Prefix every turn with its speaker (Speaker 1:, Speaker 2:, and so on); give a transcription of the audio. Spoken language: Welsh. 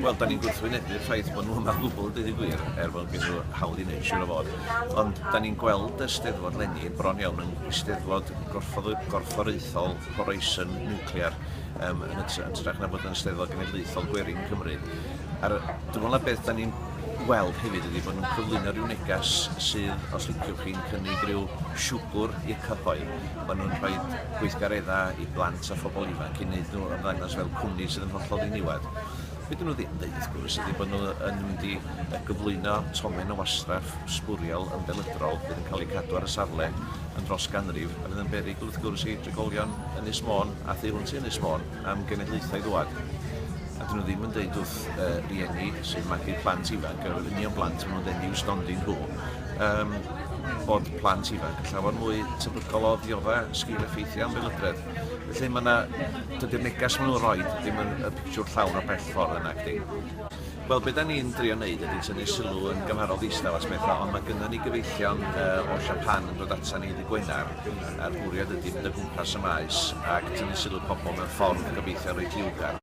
Speaker 1: Wel, da ni'n gwrthwynebu'r ffaith bod nhw yma o gwbl, deud y gwir, er bod gen nhw hawl i wneud, siŵr o fod. Ond da ni'n gweld y Steddfod leni bron iawn yn Eisteddfod Gorfforaethol Horizon Nuclear um, yn hytrach na bod yn Steddfod Genedlaethol Gwerin Cymru. A'r, dwi'n meddwl na beth da ni'n weld hefyd ydy bod nhw'n cyflwyno rhyw neges sydd, os liciwch chi'n cynnig rhyw siwgwr i'r cyhoedd. Maen nhw'n rhoi gweithgareddau i blant a phobl ifanc i wneud nhw ymddangos fel cwmni sydd yn hollol ddiniwed. Be dyn nhw ddim yn dweud wrth gwrs ydy bod nhw yn mynd i gyflwyno tomen o wastraff sbwriel ymbelydrol fydd yn cael eu cadw ar y safle yn dros ganrif a fydd yn berygl wrth gwrs i drigolion Ynys Môn a thu hwnt i Ynys Môn am genedlaethau i ddŵad. A dyn nhw ddim yn dweud wrth rieni sy'n magu plant ifanc, yr union blant maen nhw'n dweud i'w stondin nhw, um, bod plant ifanc yn llawer mwy tebygol o ddiodda sgil effeithiau ymbelydredd. Felly mae yna, dydy'r neges maen nhw'n rhoi ddim yn y pictiwr llawn o bell ffordd yna, chdi. Wel, be da ni'n drio wneud ydy tynnu sylw yn gymharol ddistaw at bethau, ond mae gynnon ni gyfeillion o Japan yn dod ata ni ddydd Gwener, a'r bwriad ydy mynd o gwmpas y maes ac tynnu sylw pobl mewn ffordd gobeithio reit liwgar.